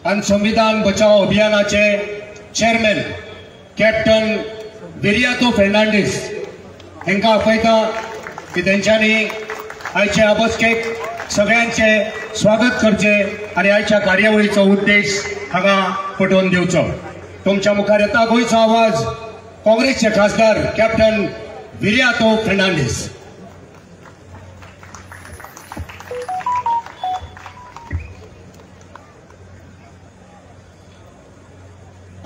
आनी संविधान बचाव अभियानाचे चेअरमॅन कॅप्टन विरियातो फेर्नांडीस हांकां आपयता की तेंच्यांनी आयच्या बसकेक सगळ्यांचे स्वागत करचे आनी आयच्या कार्यावळीचो उद्देश हांगा पटोवन दिवचो. तुमच्या मुखार येता गोंयचो आवाज, काँग्रेसचे खासदार कॅप्टन विरियातो फेर्नांडीस.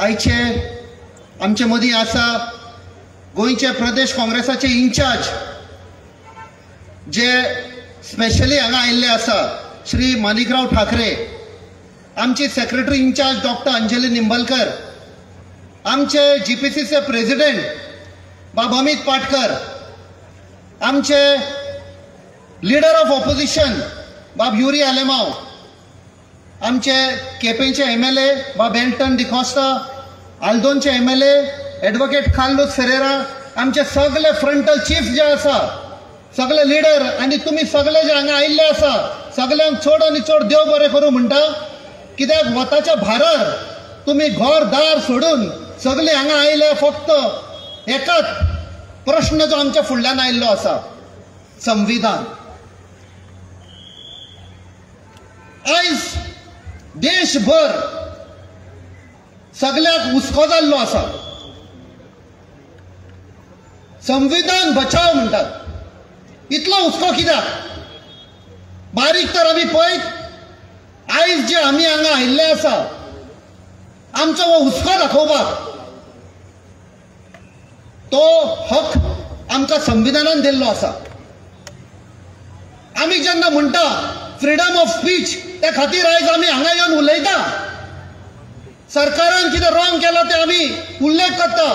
आयचे आमचे मदीं आसा गोंयचे प्रदेश काँग्रेसाचे इन्चार्ज जे स्पेशली हांगा आयिल्ले आसा श्री माणिकराव ठाकरे, आमची secretary incharge doctor Anjali Nimbalkar, आमचे जीपीसीचे प्रेसिडेंट बाब अमित पाटकर, आमचे लिडर ऑफ ऑपोजिशन बाब युरी आलेमाव, आमचे केपेंचे एमएलए बाब एल्टन डिकॉस्ता, आल्दोनचे एमएलए एडवोकेट कार्लोस फेरेरा, आमचे सगळे फ्रंटल चीफ जे आसा, सगळे लिडर आनी तुमी सगळे जे हांगा आयिल्ले आसा सगळ्यांक चड आनी चड देव बरें करूं म्हणटा. कित्याक वताच्या भारार तुमी घर दार सोडून सगळे हांगा आयले फक्त एकाच प्रश्न जो आमच्या फुडल्यान आयिल्लो आसा, संविधान. आयज देशभर सगळ्याक हुस्को जाल्लो आसा, संविधान बचाव म्हणटात. इतलो हुस्को कित्याक? बारीक तर आमी पळयत आयज जे आमी हांगा आयिल्ले आसा आमचो हो हुस्को दाखोवपाक तो हक आमकां संविधानान दिल्लो आसा. आमी जेन्ना म्हणटा फ्रिडम ऑफ स्पीच, त्या खातीर आयज आमी हांगा येवन उलयता. सरकारान कितें रॉंग केलां तें आमी उल्लेख करता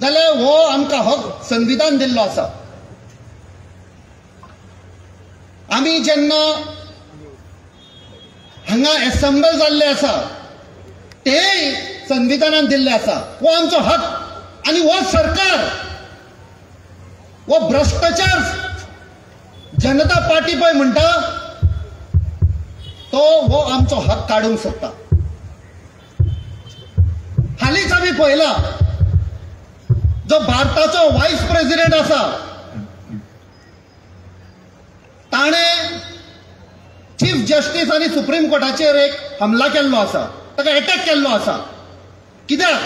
जाल्यार हो आमकां हक संविधान दिल्लो आसा. आमी जेन्ना हांगा एसेंबल जाल्ले आसा तेय संविधानान दिल्ले आसा. हो आमचो हक आनी हो सरकार हो भ्रश्टाचार जनता पार्टी पळय म्हणटा तो हो आमचो हक काडूंक सोदता. हालींच आमी पळयला जो भारताचो वायस प्रेसिडेंट आसा ताणें चीफ जस्टीस आनी सुप्रीम कोर्टाचेर एक हमला केल्लो आसा, ताका एटॅक केल्लो आसा. कित्याक?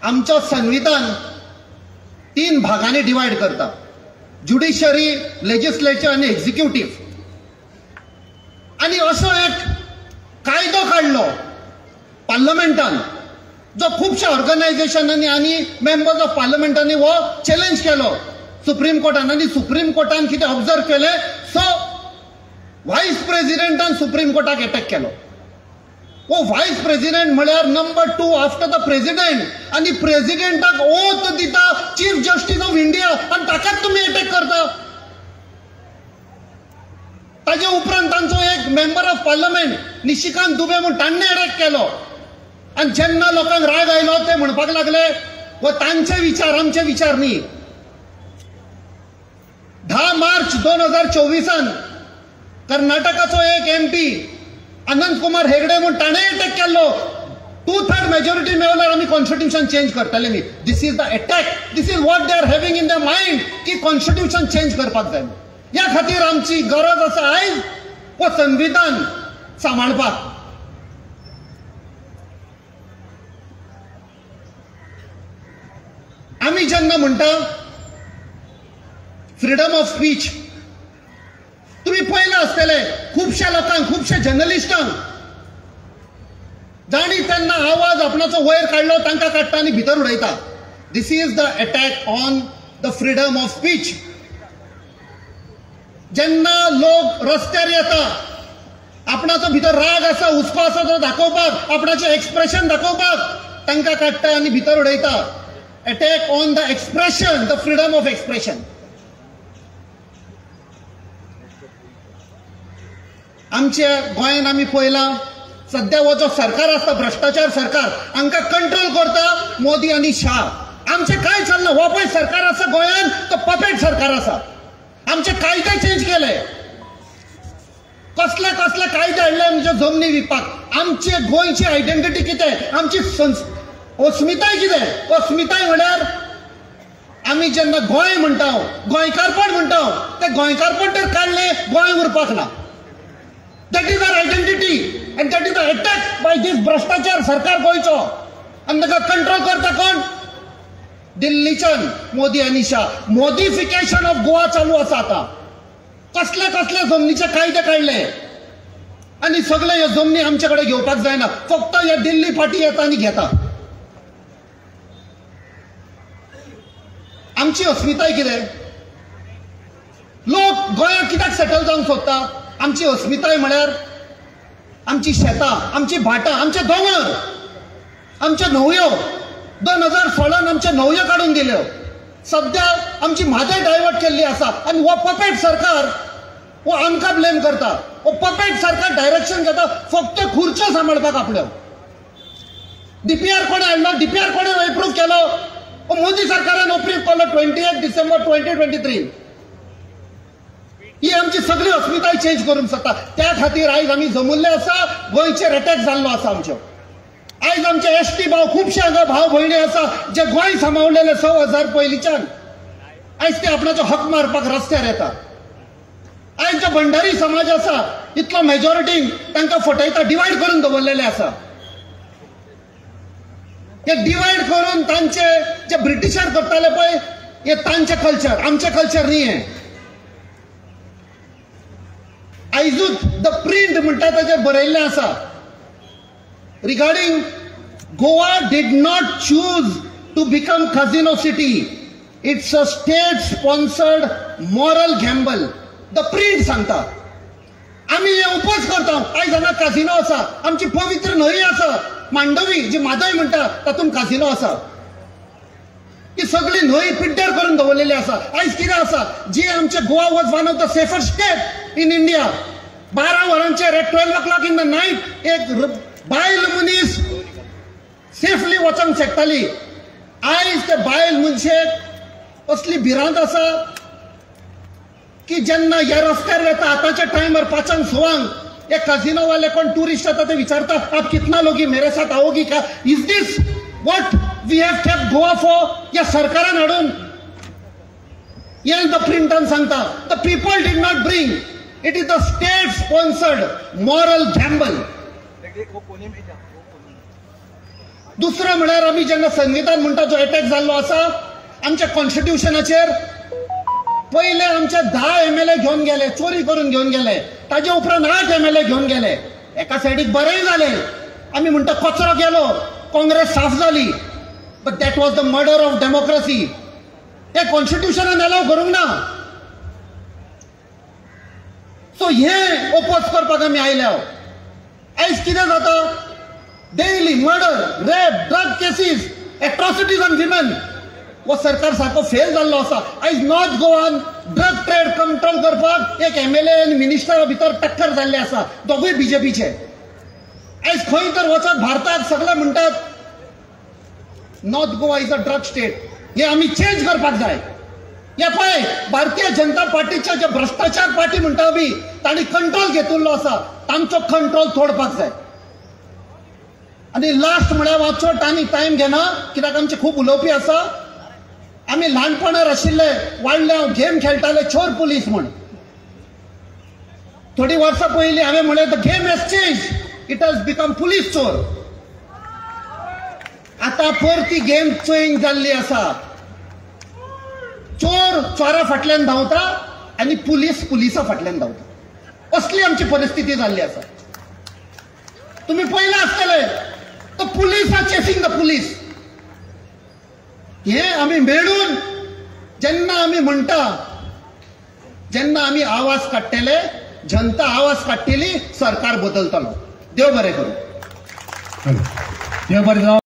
आमचो संविधान तीन भागांनी डिवायड करता, ज्युडिशरी, लेजिस्लेचर आनी एक्झिक्युटीव. आनी असो एक कायदो काडलो पार्लमेंटान जो खुबश्या ऑर्गनायझेशनांनी आनी मेंबर्स ऑफ पार्लमेंटांनी हो चॅलेंज केलो सुप्रीम कोर्टान. आनी सुप्रीम कोर्टान कितें ऑब्जर्व केलें, सो वायस प्रेसिडेंटान सुप्रीम कोर्टाक एटॅक केलो. हो वायस प्रेसिडेंट म्हळ्यार नंबर 2 आफ्टर the president, आनी प्रेसिडेंटाक ओथ दिता चीफ जस्टीस ऑफ इंडिया आनी ताकाच तुमी एटॅक करता. ताजे उपरांत तांचो एक member of parliament Nishikant Dubey म्हूण ताणें एटॅक केलो. आनी जेन्ना लोकांक राग आयलो ते म्हणपाक लागले हो तांचे विचार, आमचे विचार न्ही. 10 मार्च 2024 कर्नाटकाचो एक एमपी अनंत कुमार हेगडे म्हूण ताणें एटॅक केल्लो. 2/3 मेजॉरिटी मेळल्यार आमी कॉन्स्टिट्यूशन चेंज करतले न्ही. This is the attack, this is what they are having in the mind की कॉन्स्टिट्यूशन चेंज करपाक जाय. ह्या खातीर आमची गरज आसा आयज हो संविधान सांबाळपाक. आमी जेन्ना म्हणटा फ्रिडम ऑफ स्पीच, तुमी पळयलां आसतलें खुबश्या लोकांक, खुबश्या जर्नलिस्टांक जांणी तेन्ना आवाज आपणाचो वयर काडलो तांकां काडटा आनी भितर उडयता. This is the attack on the freedom of speech. जेन्ना लोक रस्त्यार येता आपणाचो भितर राग आसा, हुस्को आसा तो दाखोवपाक, आपणाचें एक्सप्रेशन दाखोवपाक तांकां काडटा आनी भितर उडयता. Attack on the expression, the freedom of expression. आमच्या गोंयांत आमी पळयलां सद्या हो जो सरकार आसा भ्रश्टाचार सरकार, हांकां कंट्रोल करता मोदी आनी शाह. आमचें कांय चलना. हो पळय सरकार आसा गोंयांत तो पपेट सरकार आसा. आमचे कायदे चेंज केले, कसले कसले कायदे हाडले आमच्या जमनी विकपाक. आमचे गोंयची आयडेंटिटी कितें, आमची अस्मिताय कितें. अस्मिताय म्हळ्यार आमी जेन्ना गोंय म्हणटा, गोंयकारपण म्हणटा, तें गोंयकारपण तर काडलें गोंय उरपाक ना. That is our identity and that is the attack by this भ्रश्टाचार सरकार गोंयचो. आनी ताका कंट्रोल करता कोण? दिल्लीच्यान मोदी आनी शाह. मोदीफिकेशन ऑफ गोवा चालू आसा आतां. कसले कसले जमनीचे कायदे काडले आनी सगळे ह्यो जमनी आमचे कडेन घेवपाक जायना, फक्त ह्या दिल्ली फाटी येता आनी घेता. आमची अस्मिताय कितें? लोक गोंयांत कित्याक सेटल जावंक सोदता? आमची अस्मिताय म्हळ्यार आमची शेतां, आमची भाटां, आमचे दोंगर, आमच्यो न्हंयो. 2016 आमच्यो न्हंयो काडून दिल्यो. सद्या आमची म्हादय डायवर्ट केल्ली आसा आनी हो पपेट सरकार हो आमकां ब्लेम करता. हो पपेट सरकार डायरेक्शन घेता फक्त खुर्च्यो सांबाळपाक आपल्यो. डीपीआर कोणें हाडलो? डीपीआर कोणें एप्रूव केलो? हो मोदी सरकारान अप्रूव केलो 28 डिसेंबर 2023. ही आमची सगळी अस्मिताय चेंज करूंक शकता. त्या खातीर आयज आमी जमुल्ले आसा. गोंयचेर अटॅक जाल्लो आसा आमच्यो. आयज आमचे एसटी भाव खुबशे हांगा भाव भयणी आसा जे गोंय सांबाळलेले 6,000 पयलींच्यान, आयज ते आपणाचो हक मारपाक रस्त्यार येता. आयज जो भंडारी समाज आसा इतलो मेजॉरिटीन तांकां फटयता, डिवायड करून दवरलेले आसा. हे डिवायड करून तांचे जे ब्रिटिशर करताले पळय, हे तांचे कल्चर, आमचें कल्चर न्ही हें. आयजूच the print म्हणटा ताचेर बरयल्लें आसा regarding Goa did not choose to become casino city, it's a state sponsored moral gamble. The Print सांगता. आमी हे उपोज करता. आयज हांगा कासिनो आसा, आमची पवित्र न्हंय आसा मांडवी, जी म्हादय म्हणटा तातूंत कासिनो आसा. ही सगळी न्हंय पिड्ड्यार करून दवरलेली आसा. आयज कितें आसा, जी आमचे Goa was one of the safest state in India. 12 वरांचेर at 12 o'clock in the night एक बायल मनीस सेफली वचोंक शकताली. आयज ते बायल मनशेक असली भिरांत आसा की जेन्ना ह्या रस्त्यार वता आतांच्या टायमार 5-6 हे कासिनोवाले कोण टुरिस्ट येता ते विचारता, आप कितना लोगी मेरे साथ आओगी का? Is this what we have kept Goa for? ह्या सरकारान हाडून हे the प्रिंटान सांगता, the people did not bring, it is the state sponsored moral gamble. दुसरें म्हळ्यार आमी जेन्ना संविधान म्हणटा जो एटॅक जाल्लो आसा आमच्या कॉन्स्टिट्युशनाचेर, पयले आमचे 10 MLA घेवन गेले, चोरी करून घेवन गेले. ताजे उपरांत 8 MLA घेवन गेले. एका सायडीक बरेंय जालें, आमी म्हणटा कचरो गेलो, काँग्रेस साफ जाली. But that was the murder of democracy. हे कॉन्स्टिट्युशनान एलाव करूंक ना. सो हे ओपोज करपाक आमी आयल्या. आयज कितें जाता, daily murder, rape, drug cases, atrocities on women. हो सरकार सारको फेल जाल्लो आसा. आयज नॉर्थ गोवान ड्रग ट्रेड कंट्रोल करपाक एक MLA आनी मिनिस्टरा भितर टक्कर जाल्ली आसा, दोगूय बीजेपीचे. आयज खंय तर वचत भारताक सगळे म्हणटात North Goa is a drug state. हे आमी चेंज करपाक जाय. हे पळय भारतीय जनता पार्टीचे जे भ्रश्टाचार पार्टी म्हणटा आमी, तांणी कंट्रोल घेतिल्लो आसा, तांचो कंट्रोल तोडपाक जाय. आनी लास्ट म्हळ्यार हांव चड आनी टायम घेना कित्याक आमचे खूब उलोवपी आसा. आमी ल्हानपणार आशिल्ले, वाडले, हांव गेम खेळटाले चोर पुलीस म्हण. थोडी वर्सां पयलीं हांवें म्हणलें the game has change, it has become police चोर. आतां परती गेम चेंज जाल्ली आसा. चोर चोरा फाटल्यान धांवता आनी पुलीस पुलिसा फाटल्यान धांवता. असली आमची परिस्थिती जाल्ली आसा. तुमी पळयलां आसतलें, the police are chasing the police. हे आमी मेळून जेन्ना आमी म्हणटा, जेन्ना आमी आवाज काडटले, जनता आवाज काडटली, सरकार बदलतलो. देव बरें करूं. देव बरें.